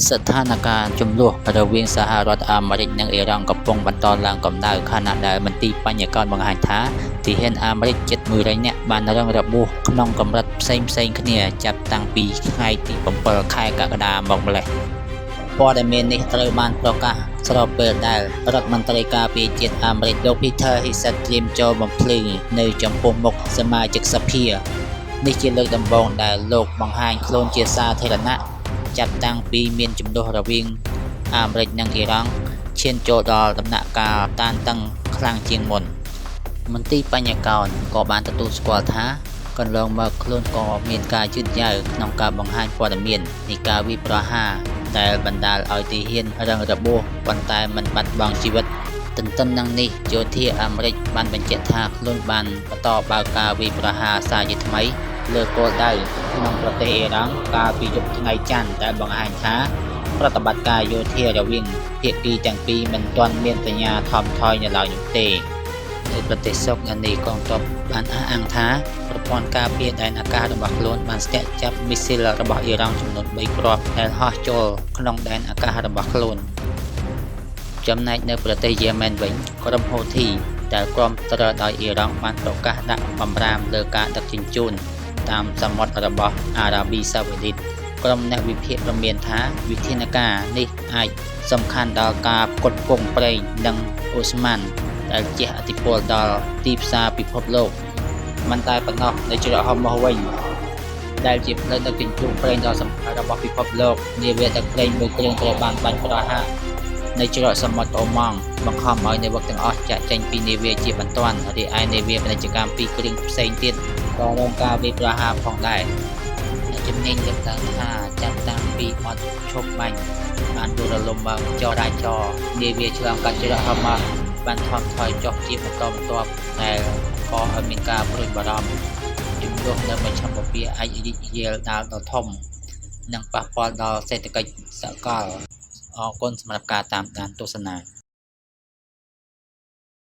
ស្ថានភាពជម្លោះរវាងសហរដ្ឋអាមេរិកនិងអ៊ីរ៉ង់កំពុងបន្តឡើងកម្ដៅ ខណៈដែលមន្ទីរបញ្ញកោណបង្ហាញថា ទាហានអាមេរិកជិត 100 នាក់បានរងរបួសក្នុងកម្រិតផ្សេងៗគ្នាចាប់តាំងពីថ្ងៃទី 7 ខែកក្កដាមកម្ល៉េះ។ ព័ត៌មាននេះត្រូវបានប្រកាសស្របពេលដែលរដ្ឋមន្ត្រីការពារជាតិអាមេរិកលោក Peter Hegseth ត្រៀមចូលបំភ្លឺនៅចំពោះមុខសមាជិកសភា នេះជាលើកដំបូងដែលលោកបង្ហាញខ្លួនជាសាធារណៈចាប់តាំងពីមានជម្លោះរវាងអាមេរិកនិងអ៊ីរ៉ង់ឈានចូលដល់ដំណាក់កាលតានតឹងខ្លាំងជាងមុន។ មន្ទីរបញ្ញកោណក៏បានទទួលស្គាល់ថា កន្លងមកខ្លួនក៏មានការយឺតយ៉ាវក្នុងការបង្ហាញព័ត៌មាននៃការវាយប្រហារដែលបណ្ដាលឲ្យទាហានរងរបួសប៉ុន្តែមិនបាត់បង់ជីវិត ទន្ទឹមនឹងនេះយោធាអាមេរិកបានបញ្ជាក់ថាខ្លួនបានបន្តបើកការវាយប្រហារសារជាថ្មីលើគោលដៅក្នុងប្រទេសអ៊ីរ៉ង់កាលពីយប់ថ្ងៃច័ន្ទដែលបង្ហាញថាប្រតិបត្តិការយោធារវាងភាគីទាំងពីរមិនទាន់មានសញ្ញាថមថយនៅឡើយនោះទេ។ នៅប្រទេសសូម៉ាលីកងទ័ពបានអះអាងថាប្រព័ន្ធការពារដែនអាកាសរបស់ខ្លួនបានស្ទាក់ចាប់មីស៊ីលរបស់អ៊ីរ៉ង់ចំនួន 3 គ្រាប់ដែលហោះចូលក្នុងដែនអាកាសរបស់ខ្លួន។ ចំណែកនៅប្រទេសយេម៉ែនវិញ ក្រុមហ៊ូធីដែលគាំទ្រដោយអ៊ីរ៉ង់បានប្រកាសដាក់បម្រាមលើការដឹកជញ្ជូនតាមសមុទ្ររបស់អារ៉ាប៊ីសាអូឌីត។ ក្រុមអ្នកវិភាគព្រមានថាវិធានការនេះអាចសំខាន់ដល់ការផ្គត់ផ្គង់ប្រេងនិងឧស្ម័នដែលជះឥទ្ធិពលដល់ទីផ្សារពិភពលោក។ មិនតែប៉ុណ្ណោះនៅច្រកហូម៉ូសវិញដែលជាផ្លូវដឹកជញ្ជូនប្រេងដ៏សំខាន់របស់ពិភពលោកនាវាដឹកប្រេងមួយគ្រឿងត្រូវបានបាញ់ប្រហារនៅច្រកសមុទ្រអូម៉ង់បង្ខំឲ្យនាវិកទាំងអស់ចាកចេញពីនាវាជាបន្ទាន់រីឯនាវាពាណិជ្ជកម្មពីរគ្រឿងផ្សេងទៀតក៏រងការវាយប្រហារផងដែរ។ អ្នកជំនាញលើកឡើងថាចាប់តាំងពីបទឈប់បាញ់បានដួលរលំមកចរាចរណ៍នាវាឆ្លងកាត់ច្រកហូម៉ូសបានថមថយចុះជាបន្តបន្ទាប់ដែលបង្កឲ្យមានការព្រួយបារម្ភជម្លោះនៅមជ្ឈិមបូព៌ាអាចរីករាលដាលដ៏ធំ និងប៉ះពាល់ដល់សេដ្ឋកិច្ចសកល។ អរគុណសម្រាប់ការតាមដានទស្សនា។